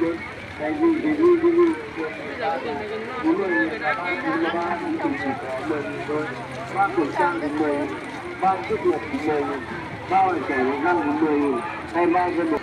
Bác kiểm tra thì mời, bác kiểm tra thì mời, bác tiếp nhận thì mời, bác hội chảy một năm thì mời, tay ba cho một.